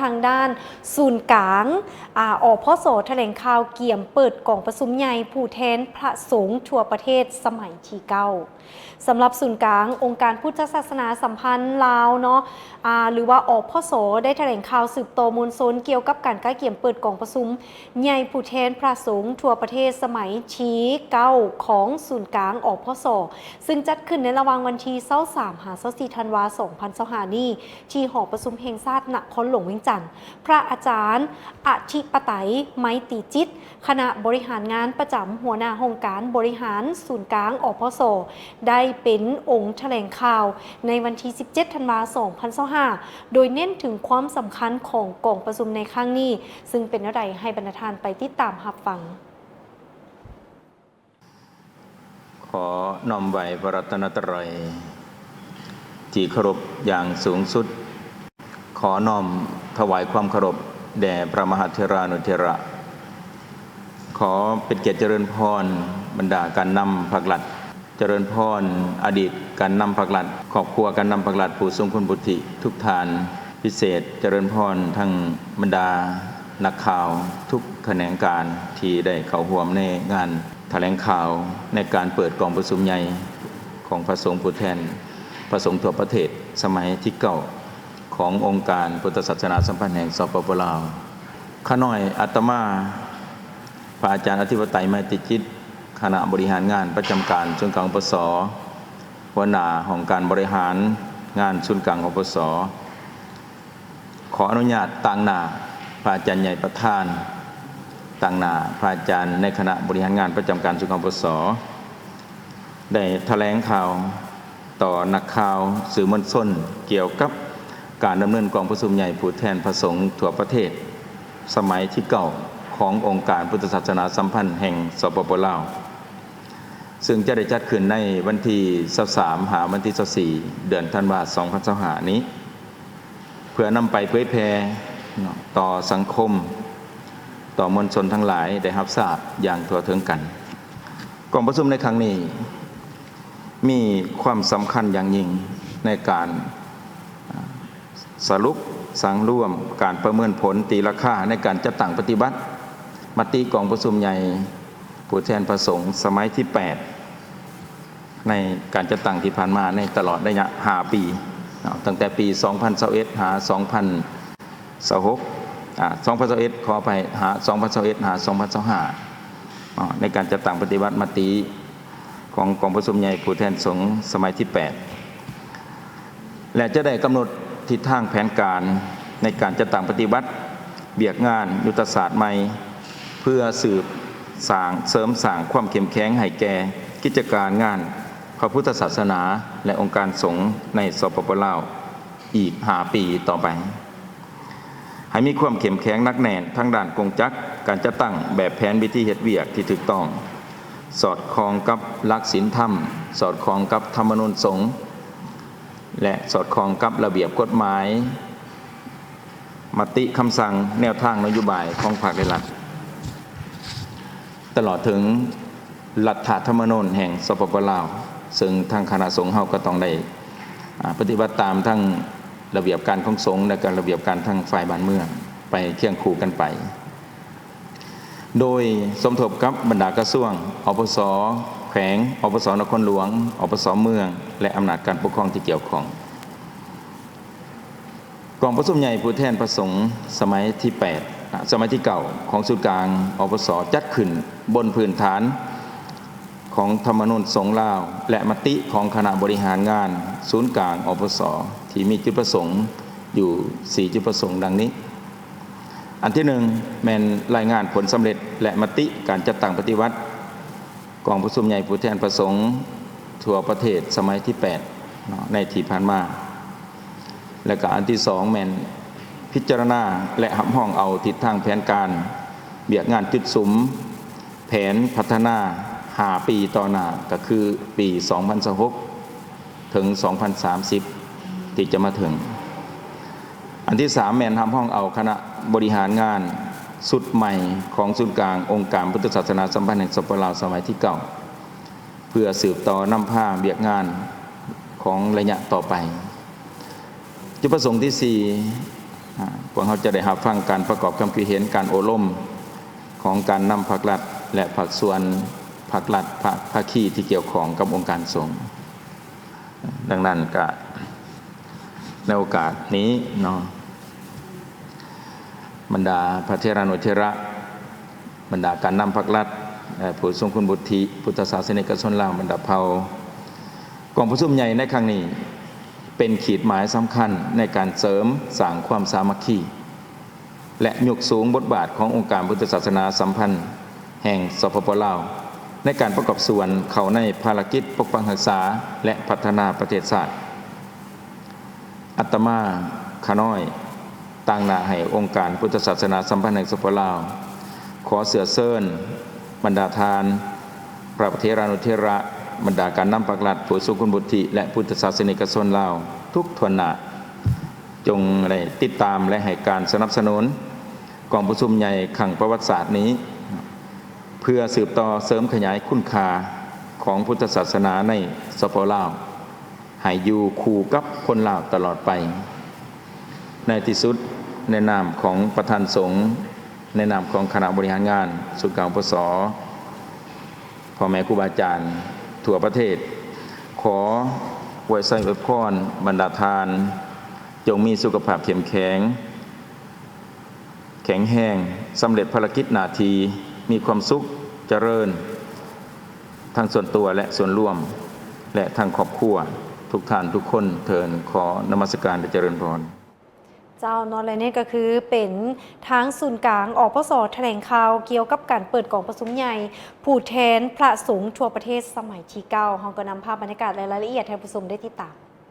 ທາງດ້ານສູນກາງ ອາ ອພສ ຖະແຫຼງຂ່າວກຽມເປີດກອງປະຊຸມໃຫຍ່ຜູ້ແທນພະສົງທົ່ວປະເທດສະໄໝທີເກົ້າ. ສຳລັບສູນກາງອົງການພຸດທະສາສະໜາສຳພັນລາວເນາະ ອາ ຫຼືວ່າ ອພສ ໄດ້ຖະແຫຼງຂ່າວສືບຕໍ່ມວນຊົນກ່ຽວກັບການກະກຽມເປີດກອງປະຊຸມໃຫຍ່ຜູ້ແທນພະສົງທົ່ວປະເທດສະໄໝທີເກົ້າຂອງສູນກາງ ອພສ ຊຶ່ງຈັດຂຶ້ນໃນລະຫວ່າງວັນທີຊາວສາມ ຫາ ຊາວສີ່ ທັນວາ ສອງພັນຊາວຫ້ານີ້ ທີ່ຫໍປະຊຸມແຫ່ງຊາດນະຄອນຫຼວງວຽງຈັນ. ພະອາຈານ ອະທິປະໄຕ ໄມຕີຈິດ ຄະນະບໍລິຫານງານປະຈຳ ຫົວໜ້າຫ້ອງການບໍລິຫານສູນກາງ ອພສ ໄດ້ເປັນອົງຖະແຫຼງຂ່າວໃນວັນທີສິບເຈັດ ທັນວາ ສອງພັນຊາວຫ້າ ໂດຍເນັ້ນເຖິງຄວາມສຳຄັນຂອງກອງປະຊຸມໃນຄັ້ງນີ້, ຊຶ່ງເປັນແນວໃດ ໃຫ້ບັນດາທ່ານໄປຕິດຕາມຮັບຟັງ. ຂໍນ້ອມໄຫວ້ພະລັດຕະນະໄຕທີ່ເຄົາລົບຢ່າງສູງສຸດ. ຂໍນ້ອມຖວາຍຄວາມເຄົາລົບແດ່ພະມະຫາເຖລານຸເຖລະ. ຂໍເປັນກຽດຈະເລີນພອນບັນດາການນຳພັກລັດ, ຈະເລີນພອນອະດີດການນຳພັກລັດ, ຄອບຄົວການນຳພັກລັດ, ຜູ້ຊົງຄຸນວຸດທິທຸກທ່ານ, ພິເສດຈະເລີນພອນທັງບັນດານັກຂ່າວທຸກຂະແໜງການທີ່ໄດ້ເຂົ້າຮ່ວມໃນງານຖະແຫຼງຂ່າວໃນການເປີດກອງປະຊຸມໃຫຍ່ຂອງພະສົງຜູ້ແທນພະສົງທົ່ວປະເທດສະໄໝທີເກົ້າ ຂອງອົງການພຸດທະສາສະໜາສຳພັນແຫ່ງ ສປປ ລາວ. ຂ້ານ້ອຍອາດຕະມາ ພະອາຈານອະທິປະໄຕ ໄມຕີຈິດ ຄະນະບໍລິຫານງານປະຈຳການສູນກາງ ອພສ, ຫົວໜ້າຫ້ອງການບໍລິຫານງານສູນກາງ ອພສ, ຂໍອະນຸຍາດຕາງໜ້າພະອາຈານໃຫຍ່ປະທານ, ຕາງໜ້າພະອາຈານໃນຄະນະບໍລິຫານງານປະຈຳການສູນກາງ ອພສ, ໄດ້ຖະແຫຼງຂ່າວຕໍ່ນັກຂ່າວສື່ມວນຊົນ ກ່ຽວກັບການດຳເນີນກອງປະຊຸມໃຫຍ່ຜູ້ແທນພະສົງທົ່ວປະເທດ ສະໄໝທີເກົ້າ ຂອງອົງການພຸດທະສາສະໜາສຳພັນແຫ່ງ ສປປ ລາວ, ຊຶ່ງຈະໄດ້ຈັດຂຶ້ນໃນວັນທີຊາວສາມ ຫາວັນທີຊາວສີ່ ເດືອນທັນວາ ສອງພັນຊາວຫ້ານີ້ ເພື່ອນຳໄປເຜີຍແຜ່ເນາະ ຕໍ່ສັງຄົມ, ຕໍ່ມວນຊົນທັງຫຼາຍໄດ້ຮັບຊາບຢ່າງທົ່ວເຖິງກັນ. ກອງປະຊຸມໃນຄັ້ງນີ້ມີຄວາມສຳຄັນຢ່າງຍິ່ງໃນການ ສະຫຼຸບສັງລວມການປະເມີນຜົນຕີລາຄາໃນການຈັດຕັ້ງປະຕິບັດມະຕິກອງປະຊຸມໃຫຍ່ຜູ້ແທນພະສົງສະໄໝທີແປດ ໃນການຈັດຕັ້ງທີ່ຜ່ານມາໃນຕະຫຼອດໄລຍະຫ້າປີເນາະ, ຕັ້ງແຕ່ປີສອງພັນຊາວເອັດ ຫາ ສອງພັນຊາວຫົກ ອາ ສອງພັນຊາວເອັດ ຂໍອະໄພ ຫາ ສອງພັນຊາວເອັດ ຫາ ສອງພັນຊາວຫ້າ ເນາະ ໃນການຈັດຕັ້ງປະຕິບັດມະຕິ ຂອງກອງປະຊຸມໃຫຍ່ຜູ້ແທນສົງສະໄໝທີແປດ ແລະ ຈະໄດ້ກຳນົດທິດທາງແຜນການໃນການຈັດຕັ້ງປະຕິບັດວຽກງານຍຸດທະສາດໃໝ່ ເພື່ອສືບສ້າງ, ເສີມສ້າງຄວາມເຂັ້ມແຂງໃຫ້ແກ່ກິດຈະການງານພະພຸດທະສາສະໜາ ແລະ ອົງການສົງໃນ ສປປ ລາວ ອີກຫ້າປີຕໍ່ໄປ. ໃຫ້ມີຄວາມເຂັ້ມແຂງໜັກແໜ້ນທາງດ້ານກົງຈັກການຈັດຕັ້ງແບບແຜນວິທີເຮັດວຽກທີ່ຖືກຕ້ອງ, ສອດຄ່ອງກັບຫຼັກສິນທຳ, ສອດຄ່ອງກັບທຳມະນູນສົງ ແລະ ສອດຄ່ອງກັບລະບຽບກົດໝາຍ, ມະຕິຄຳສັ່ງ, ແນວທາງນະໂຍບາຍຂອງພັກ ແລະ ລັດ. ຕະຫຼອດເຖິງລັດຖະທຳມະນູນແຫ່ງ ສປປ ລາວ, ເຊິ່ງທາງຄະນະສົງເຮົາກໍຕ້ອງໄດ້ ອາ ປະຕິບັດຕາມທັງລະບຽບການຂອງສົງ ແລະ ກະລະບຽບການທາງຝ່າຍບ້ານເມືອງໄປຄຽງຄູ່ກັນໄປ, ໂດຍສົມທົບກັບບັນດາກະຊວງ, ອພສ ແຂວງ, ອພສ ນະຄອນຫຼວງ, ອພສ ເມືອງ ແລະ ອຳນາດການປົກຄອງທີ່ກ່ຽວຂ້ອງ. ກອງປະຊຸມໃຫຍ່ຜູ້ແທນພະສົງສະໄໝທີແປດ ສະໄໝທີເກົ້າ ຂອງສູນກາງ ອພສ ຈັດຂຶ້ນບົນພື້ນຖານຂອງທຳມະນູນສົງລາວ ແລະ ມະຕິຂອງຄະນະບໍລິຫານງານສູນກາງ ອພສ ທີ່ມີຈຸດປະສົງຢູ່ສີ່ຈຸດປະສົງດັ່ງນີ້. ອັນທີໜຶ່ງ ແມ່ນລາຍງານຜົນສຳເລັດ ແລະ ມະຕິການຈັດຕັ້ງປະຕິບັດ ກອງປະຊຸມໃຫຍ່ຜູ້ແທນພະສົງທົ່ວປະເທດສະໄໝທີແປດເນາະ ໃນທີ່ຜ່ານມາ ແລະ ກະອັນທີສອງແມ່ນພິຈາລະນາ ແລະ ຮັບຮອງເອົາທິດທາງແຜນການວຽກງານຈຸດສຸມແຜນພັດທະນາຫ້າປີຕໍ່ໜ້າ ກະຄືປີສອງພັນຊາວຫົກ ເຖິງສອງພັນສາມສິບ ທີ່ຈະມາເຖິງ. ອັນທີສາມແມ່ນຮັບຮອງເອົາຄະນະບໍລິຫານງານຊຸດໃໝ່ຂອງສູນກາງອົງການພຸດທະສາສະໜາສຳພັນແຫ່ງ ສປປ ລາວ ສະໄໝທີເກົ້າ ເພື່ອສືບຕໍ່ນຳພາວຽກງານຂອງໄລຍະຕໍ່ໄປ. ຈຸດປະສົງທີສີ່ ພວກເຮົາຈະໄດ້ຮັບຟັງການປະກອບຄຳຄິດເຫັນ, ການໂອ້ລົມຂອງການນຳພາກລັດ ແລະ ພາກສ່ວນພາກລັດ, ພາ ພາຄີທີ່ກ່ຽວຂ້ອງກັບອົງການສົງ. ດັ່ງນັ້ນກະໃນໂອກາດນີ້ເນາະ, ບັນດາພະເຖລານຸເຖລະ, ບັນດາການນຳພາກລັດ ແລະ ຜູ້ຊົງຄຸນວຸດທິ ພຸດທະສາສະນິກະຊົນລາວບັນດາເຜົ່າ, ກອງປະຊຸມໃຫຍ່ໃນຄັ້ງນີ້ ເປັນຂີດໝາຍສຳຄັນໃນການເສີມສ້າງຄວາມສາມັກຄີ ແລະ ຍົກສູງບົດບາດຂອງອົງການພຸດທະສາສະໜາສຳພັນແຫ່ງ ສປປ ລາວ ໃນການປະກອບສ່ວນເຂົ້າໃນພາລະກິດປົກປັກຮັກສາ ແລະ ພັດທະນາປະເທດຊາດ. ອາດຕະມາ ຂ້ານ້ອຍ ຕາງໜ້າໃຫ້ອົງການພຸດທະສາສະໜາສຳພັນແຫ່ງ ສປປ ລາວ ຂໍເຊື້ອເຊີນບັນດາທ່ານ ພະເຖລານຸເຖລະ, ບັນດາການນຳພາກລັດ, ຜູ້ຊົງຄຸນວຸດທິ ແລະ ພຸດທະສາສະນິກະຊົນລາວທຸກຖ້ວນໜ້າ ຈົ່ງໄດ້ຕິດຕາມ ແລະ ໃຫ້ການສະໜັບສະໜູນກອງປະຊຸມໃຫຍ່ຄັ້ງປະຫວັດສາດນີ້ ເພື່ອສືບຕໍ່ເສີມຂະຫຍາຍຄຸນຄ່າຂອງພຸດທະສາສະໜາໃນ ສປປ ລາວ ໃຫ້ຢູ່ຄູ່ກັບຄົນລາວຕະຫຼອດໄປ. ໃນທີ່ສຸດ, ໃນນາມຂອງປະທານສົງ, ໃນນາມຂອງຄະນະບໍລິຫານງານສູນກາງ ອພສ, ພໍ່ແມ່ຄູບາອາຈານທົ່ວປະເທດ ຂໍອວຍໄຊອວຍພອນບັນດາທ່ານ ຈົ່ງມີສຸຂະພາບເຂັ້ມແຂງ, ແຂງແຮງ, ສຳເລັດພາລະກິດໜ້າທີ່, ມີຄວາມສຸກ, ຈະເລີນ ທັງສ່ວນຕົວ ແລະ ສ່ວນລວມ ແລະ ທັງຄອບຄົວ ທຸກທ່ານທຸກຄົນເທີ້ນ. ຂໍນະມັດສະການ ແລະ ຈະເລີນພອນ. ເຈົ້າເນາະ ແລະ ນີ້ກໍຄືເປັນທາງສູນກາງ ອພສ ຖະແຫຼງຂ່າວກ່ຽວກັບການເປີດກອງປະຊຸມໃຫຍ່ຜູ້ແທນພະສົງທົ່ວປະເທດສະໄໝທີເກົ້າ. ເຮົາກໍນຳພາບບັນຍາກາດ ແລະ ລາຍລະອຽດໃຫ້ຜູ້ຊົມໄດ້ຕິດຕາມ